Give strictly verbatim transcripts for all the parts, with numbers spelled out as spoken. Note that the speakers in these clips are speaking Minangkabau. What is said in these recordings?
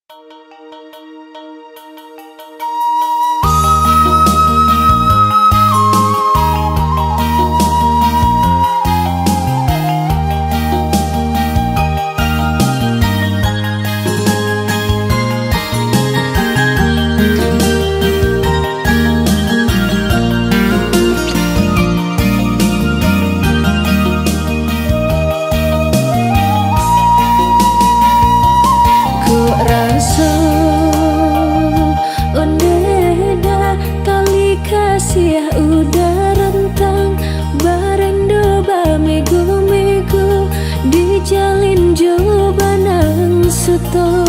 Kok raso ondeh dah, tali kasiah udah rentang, barendo bamego-mego, dijalin jo banang suto.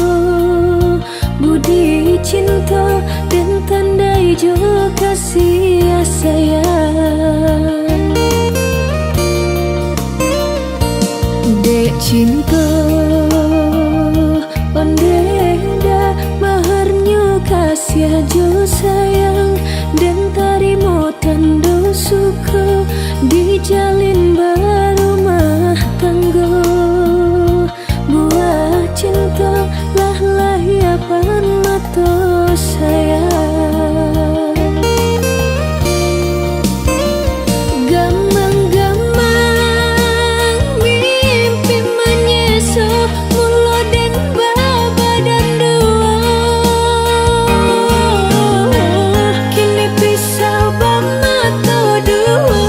Budi cinto den tandai jo kasiah sayang. Dek cinto ondeh dah, maharnyo kasiah jo sayang, den tarimo tando suko, dijalin barumah tanggo. Buah cinto lah lahia pan mato sayang. Gamang-gamang mimpi manyeso, mulo den babadan duo. Kini pisau bamato duo,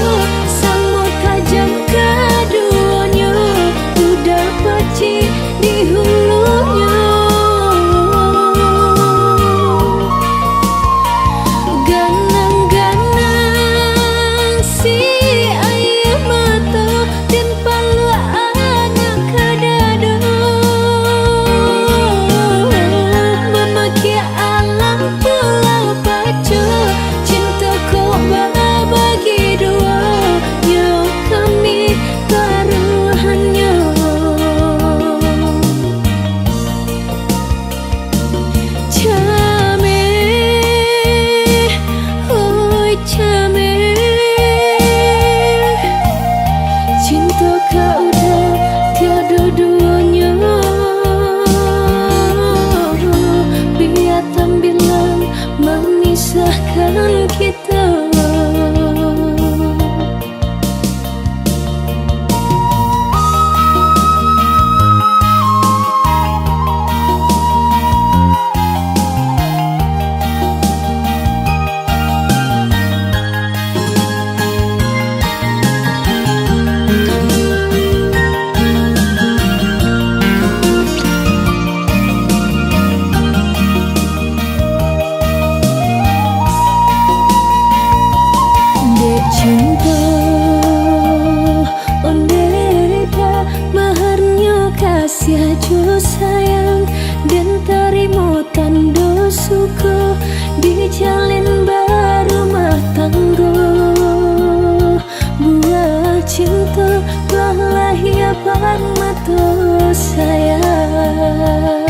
samo tajam kaduonyo, udah pacik di hulunyo. Ganang-ganang si aia mato, den paluak anak ka dado. Mamakia alam pulau Paco, cinto ko babagi duo, nyo kami taruhannyo. Cameh, oi cameh, cinto ka udah tiado duonyo, bia tambilang mamisahkan kito. Dek cinto ondeh dah, maharnyo kasiah jo sayang, den tarimo tando suko, dijalin barumah tanggo. Buah cinto lah lahia pan mato sayang.